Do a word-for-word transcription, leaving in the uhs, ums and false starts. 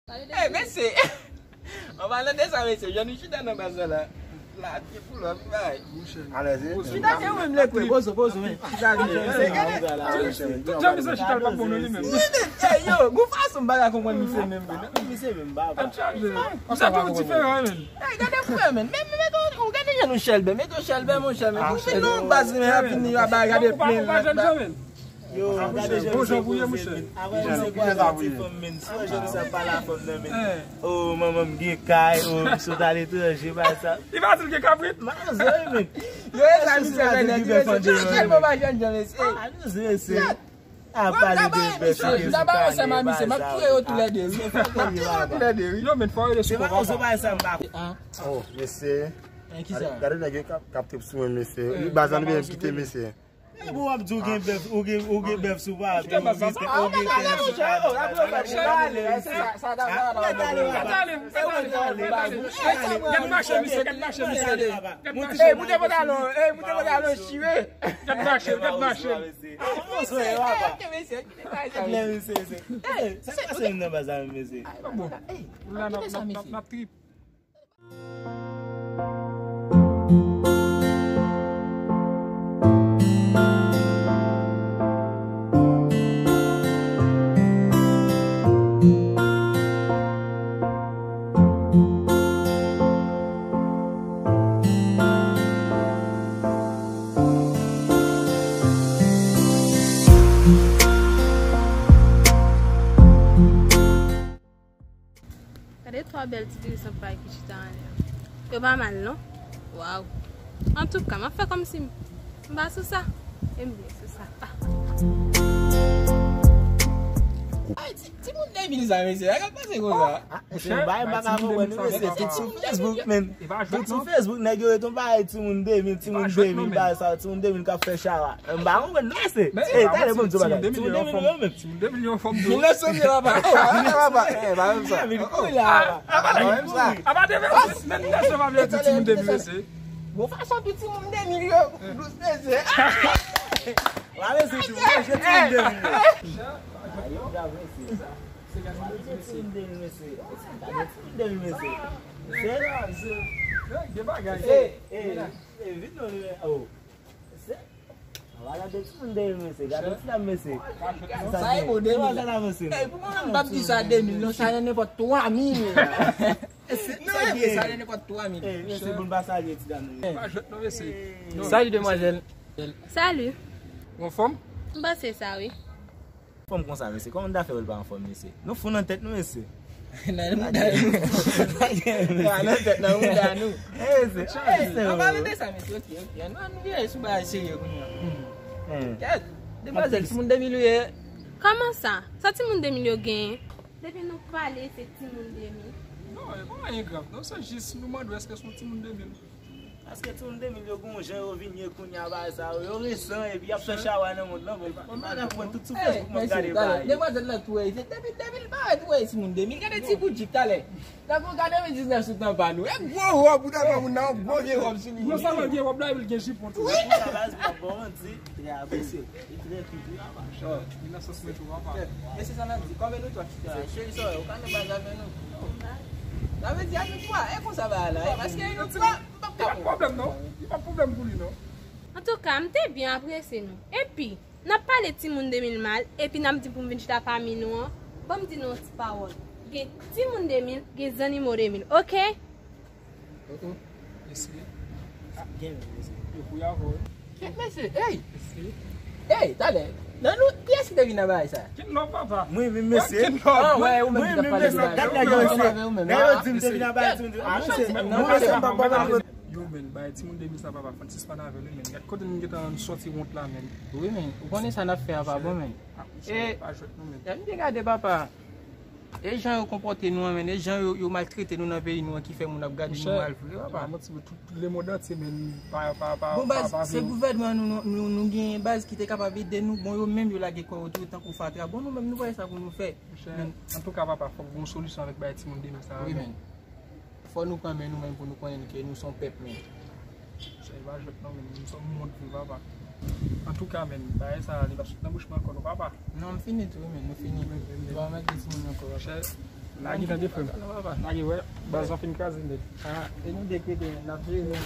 Ey, mesye! An palan de sa, mesye, jan nou chita nan baz la, la, ti pou lòt, bay. Alèz, wi. Chita, se ou menm, le kwe, bozo, bozo, men. Chita, men. Tout jan misye chita, l pa bon, non, li menm. Ey, yo, gon fason m pa ka konprann misye menm, men. Misye menm, baba. Misye twò diferan, men. Ey, gade frè, men. Men, men, men, ou gade jan nou chèlbè, men tou chèlbè, monchè, men. Pou fin nan baz, men, ap vin, yo ap gade plen, men. Yo, gade jan misye poze, men. Avan misye kwaze ti fanm, men. Si w wè jan misye ap pale a fanm nan, men. Oh, manman m gen kay, oh, m sot aletranje, bay sa. Li pa di l gen kabrit? Manzè, men. Yo, e sa misye fè nèg, mesye. Chèlbè pa jèn jan, mesye. Ah, nou se, mesye. A pale de bèf, misye, la ba yo sèm a misye, m ap tiye yo toulède, wi. M ap tiye yo toulède, wi. Yo, men, fò yo de sou kò, papa. Oh, mesye. Gade nèg yo k ap, k ap trip sou mwen, mesye. Baz la, nou byen kite, mesye. E bon, w ap di w gen bèf, ou gen, ou gen bèf sou pa, ou gen bèf sou pa. Gad mache misye, gad mache misye. Ey, moute pantalon, ey, moute pantalon, chire. Gad mache, gad mache. Gad lè misye, mesye. Ey, sa k pase menm nan baz la menm, mesye? Bon, la n ap, n ap, n ap, n ap trip. Gade twa bèl ti dirisan pay ki chita anlè. Yo pa mal, non? Waw. Antouka, m ap fè kòmsi m pa sou sa. E m byen sou sa. Ah. Ay, ti, timoun de mil sa, mesye. Sa k ap pase konsa? Ah, se yon bagay m pa ka konprann, mesye. Tout sou Facebook, men. Tout sou Facebook, nèg yo ret yon bagay timoun de mil, timoun de mil, bagay sa, timoun de mil k ap fè chawa. M pa konprann non, mesye. Ey, talè, bon, di bagay. Timoun de mil yo menm. Timoun de mil yo fòm tou. Mil nèf san mil, papa. Oh, papa, papa. Eh, pa menm sa. Mil kou la, papa. Pa menm sa. Apa de mil, men mil nèf san pa vle di timoun de mil, mesye. Bon, fason tout timoun de mil yo, douz, mesye. Wa, mesye, tou manje timoun de mil yo. Manje timoun de mil, mesye. Manje timoun de mil, mesye. Mesye. Ey, ey, ey, vin non, oh. Mesye. Gade timoun de mil, mesye. Gade ti dam, mesye. Sa e bon, de mil. Ey, pou mwen menm, m p ap di sa de mil, non, sa nan nenpòt twa mil. Non, sa nan nenpòt twa mil. Ey, mesye, pou n pa salye ti dam nan. Pa jwèt non, mesye. Salut, demoiselle. Salut. Ou anfòm? M panse sa, wi. Fanm konsa, mesye. Kòman n ta fè wè l pa anfòm, mesye? Nou fou nan tèt nou, mesye. Nan mouda nou. Nan tèt, nan mouda nou. Eh, mesye. An palan de sa, mesye, ok, ok. Ann, ann vire sou bagay serye kounye a. Kèt, demwazèl, timoun de mil ou ye? Kòman sa? Sa timoun de mil yo genyen? Depi nou pale, se timoun de mil. Non, e pa anyen grav, non. Se jis nou mande w èske se yon timoun de mil. Paske timoun de mil yo gon jan yo vin ye kounye a, bagay sa yo, yo resan, epi y ap fè chawa nan mond lan, bon, m pa nan pwen tout sou Facebook, m ap gade bagay yo. Demwazèl lan tou, ey, se depi de mil, pa wè tou, ey, timoun de mil, gade ti Gucci talè. Tankou gade de mil diznèf sou tan pa nou. E gwo wòb, ou ta wè moun nan, gwo vye wòb sou li. Non sèlman vye wòb la, epi l gen jipon tou. Wi. Sa baz, m ap ba w manti, trè apresye. Li trè kou tou, apa. Li nan sans mwen tou, apa. Mesye, sa n ap di, kòm nou twa chita la, cheri, sa w ka nan baz avè nou? Sa vle di a nou twa, e konsa bagay la, e paske nou twa, m p ap ka. Li pa pwoblèm, non. Li pa pwoblèm pou li, non. Antouka, m te byen apresye nou. Epi, n ap pale timoun de mil mal, epi n ap di pou m vin chita pami nou an. Ban m di nou yon ti pawòl. Gen timoun de mil, gen zannimo de mil, oke? Mesye. Gen, mesye. Yo pou y avè w. Mesye, ey! Mesye. Ey, talè. Nan nou, kiyès ki te vin nan bagay sa? Kin lòv, papa. Mwen menm, mesye. Kin lòv. Ah, wè, ou menm ki t ap pale de bagay. Gad nèg yo, mesye. Nèg yo di m te vin nan bagay, ti m di, ah, mesye. Mwen, mesye, m pa konprann. Yo, men, bay timoun de mil sa, papa, fò n sispann avè l, men. Gad kote nou gentan sòti wont la, men. Wi, men. Ou konnen sa n ap fè a pa bon, men. Ah, mesye, pa jwèt non, men. Lè m te gade, papa. E jan yo konpòte nou an, men, e jan yo, yo maltrete nou nan peyi nou an ki fè moun ap gade nou mal vre, papa. Monchè, pa manti, men tout lemonn antye, men, pa, pa, pa, bon, baz, se gouvènman nou, nou, nou, nou genyen, baz, ki te kapab ede nou. Bon, yo menm, yo lage kò yo tou tankou fatra. Bon, nou menm, nou pa wè sa pou nou fè. Monchè, antouka, papa, fòk gon solisyon avèk bagay timoun de mil sa, men. Wi, men. Fò nou pran men nou menm pou nou konnen ke nou se yon pèp, men. Monchè, e pa jwèt non, men, nou se yon mond vre, papa. Antouka, men, bagay sa, li p ap sot nan bouch mwen ankò non, papa. Non, m fini tou, men, nou fini. Wi, wi, wi. Nou pa mèt di timoun ankò, papa. Monchè, Lage tande frè m. Lage wè, baz lan fin kraze nèt. Ah, e nou de k rete n ap jere.